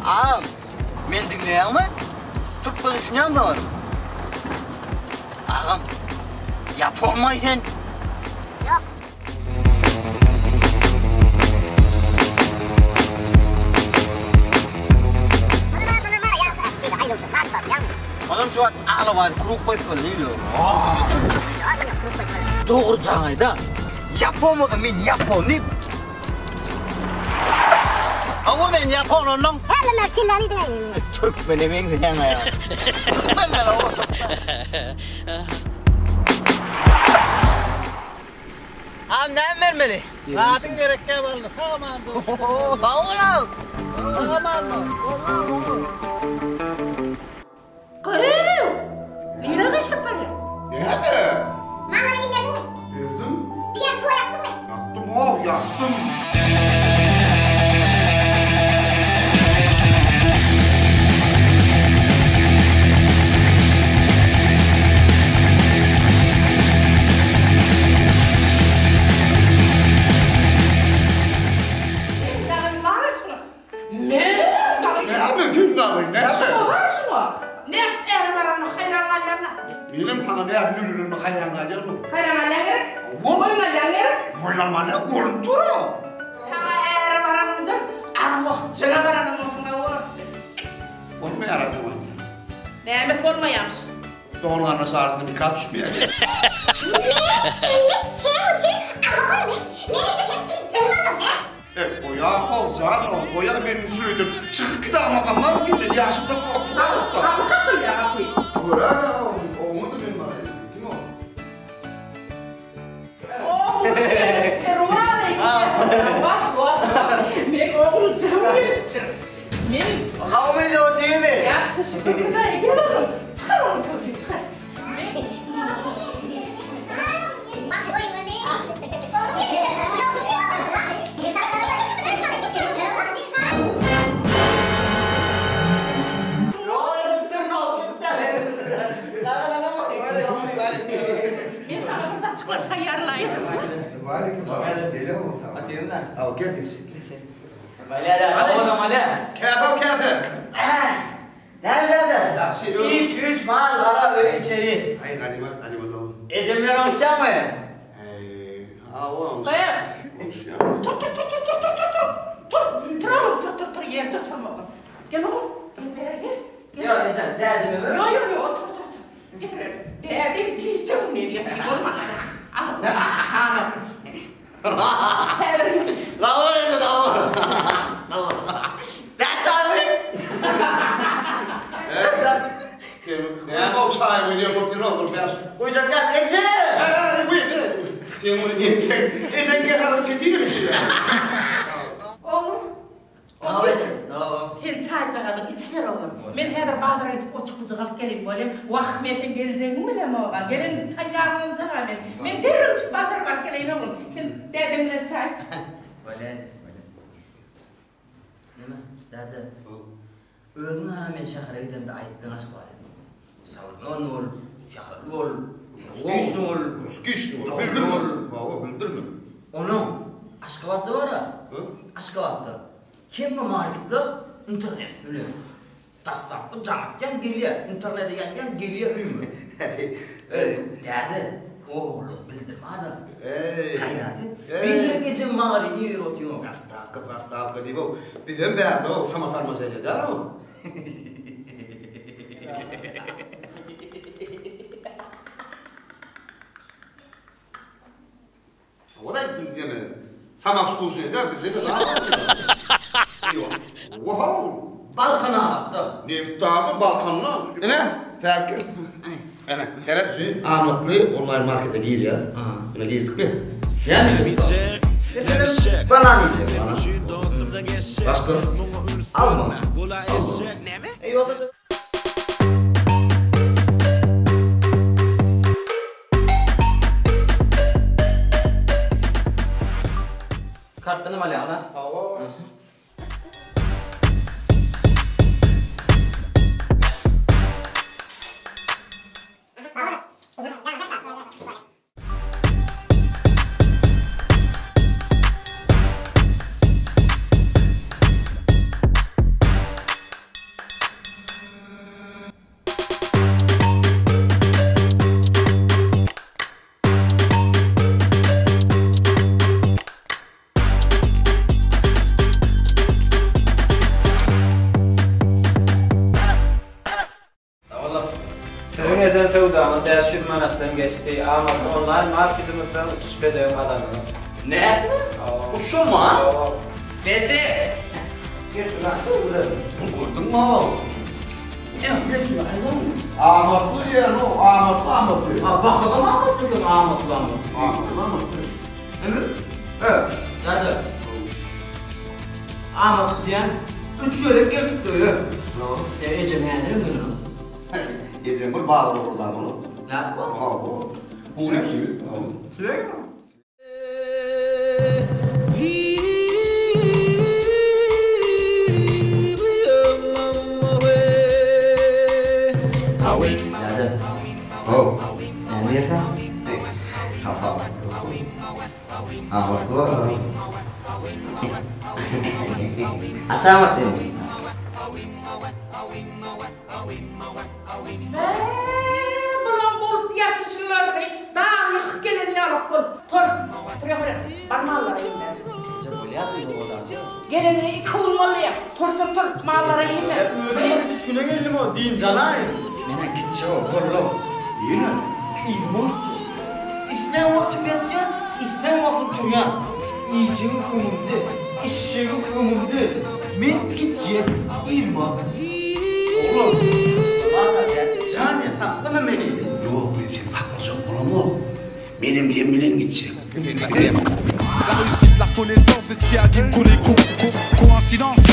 Agam, meni diňleýäňmi? Türkmen düşünýäňmi saňa? Agam, ýaponmaý sen? Ýok. Onam şu wagt Alabaýda krug goýup bolýar ýok. Dogry jaňaýda. Ýapon bolsa men ýapon diýip. Hawa men ýapon onnoň. Hälem kelläni diňe. Türkmene meňzeýäň aýal. Türkmen men hawa türkmen. Agam näme bermeli? Zadyň gerekkä bally sag aman dur. Sag bol agam. Sag aman bol. Gyýw! Nirä gyşyp barýaň? Näme? Mallary iýdirdiňmi? Berdim. Diýen suwa ýakdyňmy? Ýakdym-ow, ýakdym. Sen dagy bar şuňa. Men dagy. Näme sen dagy, näme? Şuňa bar şuňa. Nädip äre baranyna haýran galýan-a. Menem saňa nädip öýlenenime haýran galýan-ow. Haýran galýaň gerek? Hawa. Boýun alýaň gerek? Boýun alman-a, görnüp dur-a. Saňa äre baranyňdan arwah jyna baranyň bolsa bolardy. Bolmaýar adam aýdýan. Nämesi bolmaýamyş? Dogan garyndaş arasynda nika düşmeýär. Men indi seň üçin arwah boldum. Men indi seň üçin jyn boldum, hä? E, goýa-how, jan-ow, goýa meni şöýdüp, çykyp gidäýmesem, bar gelin, ýaşyl-da oturarys-da. Gapy kakylýar, gapy. Göräý-ä, oňa-da men baraýyn. Kim ol? Men oguljygym gelipdir. Men. Gawmy otyrmy? Ýagşy şükür Hudaýa gel oglum. Çykar oglum köwşüňi çykar. Men. Men saňa bir daçyklar taýýarlaýyn. Waleýkim salam. Deli bolsa. Atyryn-da. Aw, gel geç. Bolýa-da, bolýa. Käse al, käse. Näme däde? Ýagşy. Iş, güýç, mal, gara, öý, içeri. Aý, ganymat, ganymat oglum. Ejem bilen oňuşýaňmy? Eý, hawa, oňuşýan. Gyz. Oňuşýan. Tur, tur, tur, tur, tur, tur, tur, tur. Tur, tur oglum, tur, tur, tur, ýerde oturma oglum. Gel oglum, gel bäri gel. Ýok, ejem, dädeme ber. Ýok, ýok, ýok, otur, otur, otur. Getir ber. Dädeň gije gündiz ýatyr, bolmanda. Al, al. Häzir. Sag bol eje, sag bol. Sag bol. Däd çaý Näme o çaý welin otyr ogul bäş. Guýjak gel, eje! Sen muny ejeň, ejeň gel alyp getirmi şeýle? Oglum, Sag eje, sag bol. Sen çaýjagazyňy içiber oglum. Men häzir bazara gidip oçuklyjyk alyp geleýin, bolýamy? Wah, men seň geljegiňi bilemog-a. Gelen taýýarlanjag-a men. Men derrewjik bazara baryp geleýin oglum. Sen dädeň bilen çaý iç. Bolýa eje, bolýa. Neme, däde? Özüň-ä men şähere gidemde aýtdyň Aşgabat. Sawlon bol, şäherli bol, ruskiçni bol. Ruskiçni bol. Bildirme. Hawa, bildirme. Onuň Aşgabatda bar-a. Aşgabatda. Hemme marketler internet bilen. Dastavka jaň atýaň gelýär, internete ýazýaň gelýär öýüňe. Däde, oglum bildirme adam. Gaýrat et. Bildirip ejem magazine iberip otyr. Dastavka, pastavka diýip-ow. Bizem bärde-ow, samotormoženiýe däl-ow. Ol aýtdy diýme. Samoobsluženiýe däl, bizde-de bar. Ýok. Wow! Balkanabatda. Nebitdagda, Balkanda. Ine, Täki. Ene, seret. Amatly onlaýn markete girýäs. Ine girdikmi? Näme iýjek? Banan iýjek. Banan. Başga? Alma. Näme? E ýogsa-da. Kartdanam alýaňyz-a? Hawa. manatdan geçdi. Amatly onlaýn marketimizden uçuş bedewini gazandyňyz. Nätdiňiz? Uçuşam bar? Dede! Gördüňmi-ow? Amatly diýýän-ow, amatly, amatly. Ha, bahadan amatly diýýän, amatly, amatly. Amatly, amatly. Indi, Evet, däde. Amatly diýýän, üç gezek gelipdi öýe. Ýa ejem häzirem gelenok. Ejem bir bazar ugurdan bolup. Nädip bor? Hawa. Bu gün ikimiz. Süleýman. Däde. Haw. Näme diýersiň? Tapawut. Amatly bar. Aç amatlyny. Bä, bulam bolup ýatyşylaryny dag ýykyp gelen ýalak bolup, tor, tur ýokaryk, bar mallara iým ber. Eje bolýar diýdi o zady. Gelenine iki gün boldy, tur, tur, tur, mallara iým ber. Özüm bir üç güne geldim o, dynç alaýyn. Men-ä gitjek-ow, boldum. Nirä? Yzyma gitjek. Islän wagtym ýatýan, islän wagtym turýan. Iýjegiň öňümde, içjegiň öňümde. Men gitjek yzyma. Oglum, Wah, jan saklama meni. Ýok, men seni saklajak bolamok. Menem sen bilen gitjek. La réussite, la connaissance, c'est ce qui anime tous les coups. Coïncidence.